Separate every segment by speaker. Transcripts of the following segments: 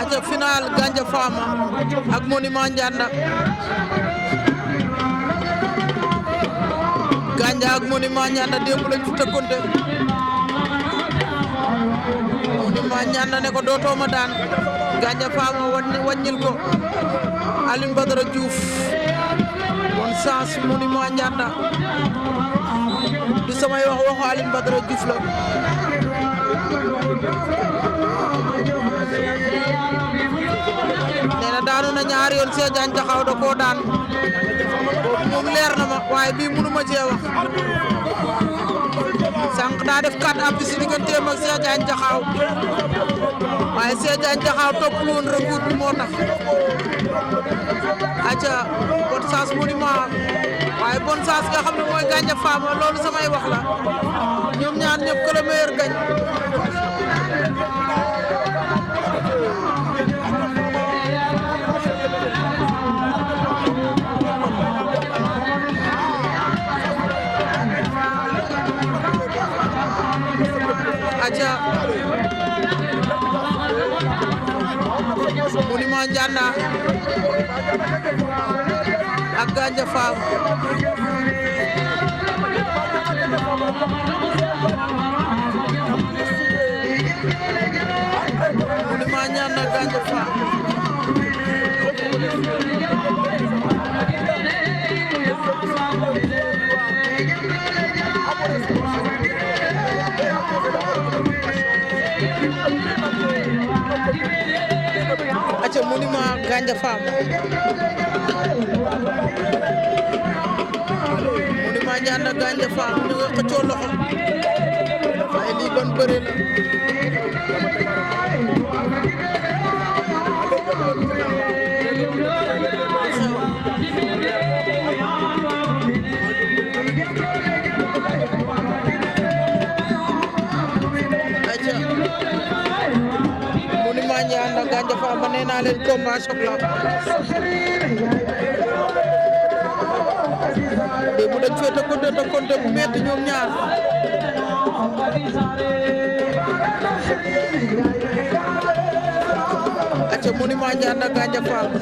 Speaker 1: aca final Gandia Fama ak Monument Ndianda. Gandia ak Monument Ndianda démb lañ fi tëkkonte. Monument Ndianda ne ko dootoo ma daan. Gandia Fama wàññil ko. Alioune Badara Diouf bonne chance Monument Ndianda du samay wax waxu Alioune Badara Diouf la. nee na daanu na ñaari yoon Cheikh Diagne Diakhao da koo daan boobu moom leer na ma waaye bii mënu ma cee wax sànq daa def 4 appuis si digganteem ak Cheikh Diagne Diakhao waaye Cheikh Diagne Diakhao toppul woon recours bi moo tax. aca bonne chance Monument waaye bonne chance nga xam ne mooy Gandia Fama loolu samay wax la ñoom ñaar ñëpp que le meilleur gagne. aca Monument Ndianda ak Gandia Fama Monument Ndianda ak Gandia Fama aca Monument Gandia Fama Monument Ndianda Gandia Fama ñu nga xëccoo loxo waaye lii ban bëre la. aca Monument Ndianda Gandia Fama nee naa leen combat choc la de bu dañ fee tëkkonte bu metti ñoom ñaar aca Monument Ndianda Gandia Fama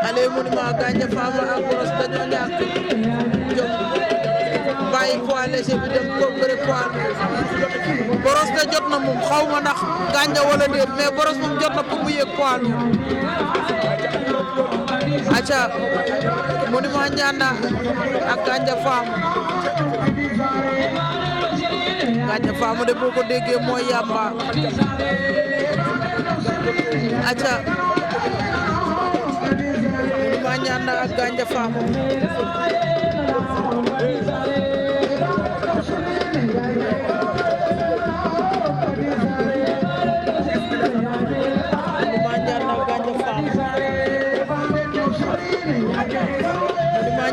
Speaker 1: ale Monument Gandia Fama ak Brosse dañoo ñàkk jom bàyyi poids léger bi dem ko bëre poids Brosse de jot na moom xaw ma ndax Gandia wala déet mais Brosse moom jot na pour mu yëg poids aca Monument Ndianda ak Gandia Fama Gandia Fama de boo ko déggee mooy yamba aca Monument Ndianda ak Gandia Fama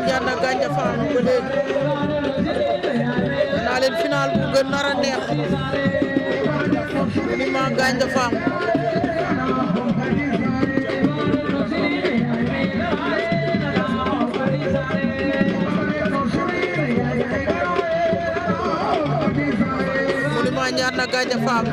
Speaker 1: Ndianda Gandia Fama ba léegi naa leen final bu gën nar a neex Monument Gandia Fama Monument Ndianda Gandia Fama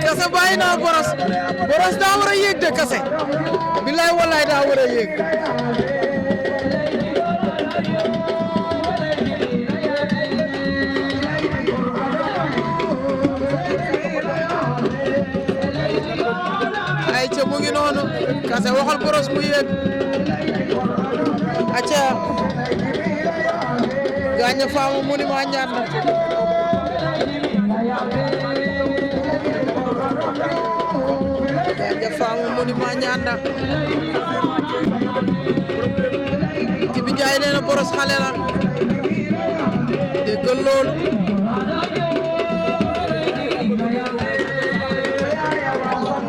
Speaker 1: kase bàyyi naa Brosse daa war a yéeg de kase billaay wallaay daa war a yéeg ay ca mu ngi noonu kase waxal Brosse mu yéeg aca Gandia Fama Monument Ndianda Gandia Fama Monument Ndianda Jibi Njaay nee na Brosse xale la déggal loolu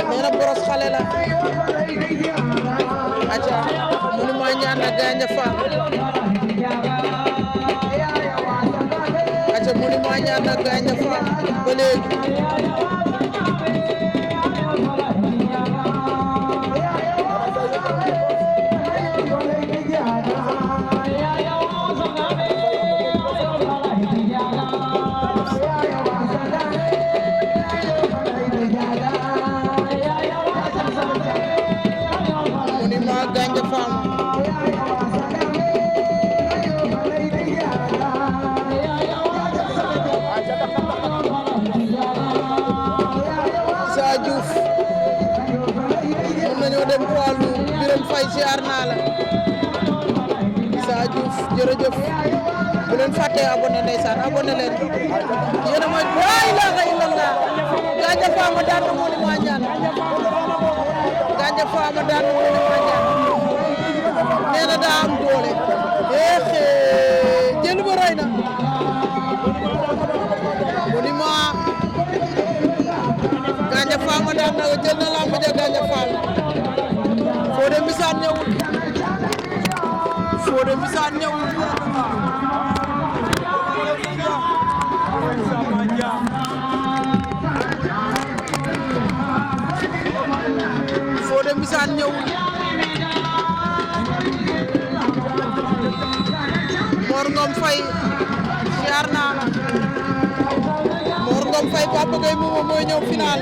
Speaker 1: nee na Brosse xale la aca Monument Ndianda Gandia Fama aca Monument Ndianda Gandia Fama ba léegi dem poids lourd Birame Faye siyaar naa la Issa Diouf jërëjëf bu leen fàttee abonné ndeysaan abonné leen yéen a mooy laa ilaaha illallah Gandia Fama daan na moo ni maa ñaan Gandia Fama daan na moo ni maa ñaan nee na daa am doole jël ba rëy na mu ni ma Gandia Fama daan na jël na lamb ja Gandia Fama Fodé Mbissane ñëwul Fodé Mbissane ñëwul Fodé Mbissane ñëwul Mor Ngom Faye siyaar naa la Mor Ngom Faye Papa Gueye moom mooy ñëw final